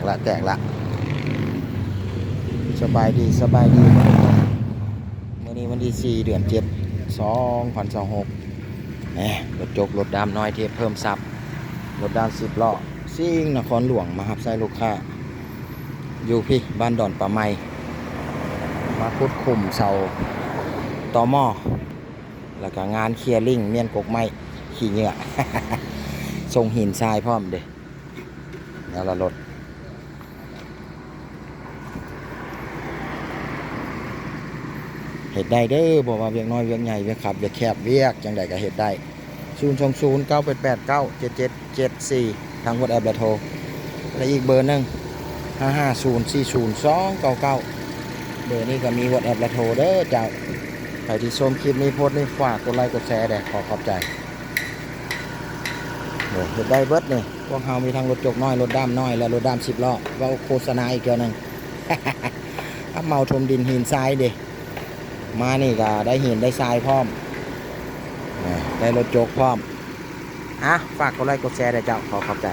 ລະແຕກລະ. ສະບາຍດີ ສະບາຍດີ ມື້ນີ້ວັນທີສີ່ ເດືອນເຈັດ ສອງພັນຊາວຫົກ ແໝ ລົດຈົກ ລົດດາມນ້ອຍ ເທບເພີ່ມສັບ ລົດດາມສິບລໍ້ ຊິງນະຄອນຫຼວງ ມາຮັບໃຊ້ລູກຄ້າຢູ່ພີ້ ບ້ານດອນປາໄໝ ມາຂຸດຂຸມເສົາຕໍມໍ ແລ້ວກະງານເຄຍລິ້ງ ມ້ຽນກົກໄມ້ ຂີ້ເຫຍື້ອ ສົ່ງຫີນຊາຍພ້ອມເດ້. ແນວລະລົດ ເຮັດໄດ້ເດີ ບໍ່ວ່າວຽກນ້ອຍ ວຽກໃຫຍ່ ວຽກຄັບ ວຽກແຄບ ວຽກຈັ່ງໃດກໍເຮັດໄດ້. ສູນສອງສູນ ເກົ້າແປດແປດ ເກົ້າເຈັດເຈັດເຈັດສີ່ ທາງ WhatsApp ແລະໂທ ແລະອີກເບີໜຶ່ງ ຫ້າຫ້າສູນສີ່ສູນສອງເກົ້າເກົ້າ ເບີນີ້ກໍມີ WhatsApp ແລະໂທເດີເຈົ້າ. ໃຜທີ່ຊົມຄລິບນີ້ ໂພສນີ້ ຝາກກົດໄລກົດແຊແດ່ ຂໍຂອບໃຈ. ໂອ້ ເຮັດໄດ້ເບິດນີ້ ພວກເຮົາມີທັງລົດຈົກນ້ອຍ ລົດດ້າມນ້ອຍ ແລະລົດດ້າມສິບລໍ້ ເວົ້າໂຄສະນາອີກເທື່ອໜຶ່ງ ຮັບເໝົາຖົມດິນຫີນຊາຍເດ້ ມານີ້ກະໄດ້ຫີນໄດ້ຊາຍພ້ອມ ເອີ ໄດ້ລົດຈົກພ້ອມ. ອ່ະ ຝາກກົດໄລກົດແຊເດີເຈົ້າ ຂໍຂອບໃຈ.